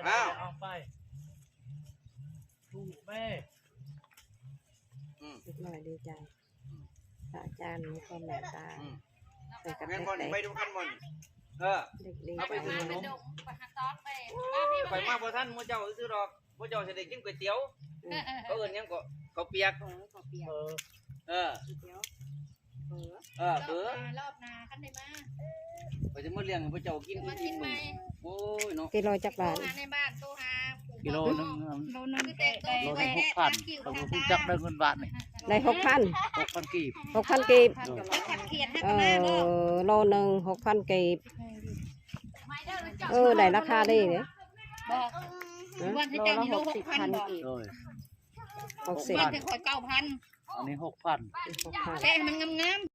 ອ້າວ ເອົາໄປ ລູກແມ່ ອືມ ເດັກນ້ອຍດີໃຈ ອືມ ພະອາຈານມີຄວາມເມດຕາ ອືມ ໃສ່ກັບ ແມ່ນບໍ່ນີ້ ເດັກໆ ໄປດູຄັນບໍ່ນີ້ ເອີ ເດັກດີ ເອົາໄປໃຈ ຊື້ຂະໜົມ ໄປຫາຕອກໄປ ໄປມາບໍ່ທັນໝູ່ເຈົ້າຊື່ໆດອກ ໝູ່ເຈົ້າຊິໄດ້ກິນກ໋ວຍຕຽວ ເອີ ເຂົາເອີ້ນຫຍັງເກາະ ເຂົ້າປຽກ ເອີ ເຂົ້າປຽກ ເອີ ເອີ ເອີ ເອີ ລອບໜ້າ ລອບໜ້າຄັນໄດ້ມາ ຂ້ອຍຈະມາລ້ຽງໃຫ້ພວກເຈົ້າກິນອີ່ມໆມື້ ໂອ້ຍເນາະ ກິໂລຈັກບາດ ໂທຫາໃນບ້ານ ໂທຫາຜູ້ ກິໂລໜຶ່ງ ໂລໜຶ່ງ ຄືແຕ່ງໂຕ ໂລໜຶ່ງຫົກພັນ ຂ້ອຍບໍ່ຮູ້ຈັກເດີເງິນບາດນີ້ ໄດ້ຫົກພັນ ຫົກພັນກີບ ຫົກພັນກີບ ເອີ ໂລໜຶ່ງຫົກພັນກີບ ເອີ ໄດ້ລາຄາດີເດ້ ບໍ່ ຮະ ວັນໃຫ້ເຈົ້ານີ້ໂລຫົກພັນບໍ່ ໂດຍ ຫົກສິບ ວັນໃຫ້ຂ້ອຍເກົ້າພັນ ອັນນີ້ຫົກພັນ ຫົກພັນ ແຕ່ໃຫ້ມັນງາມໆ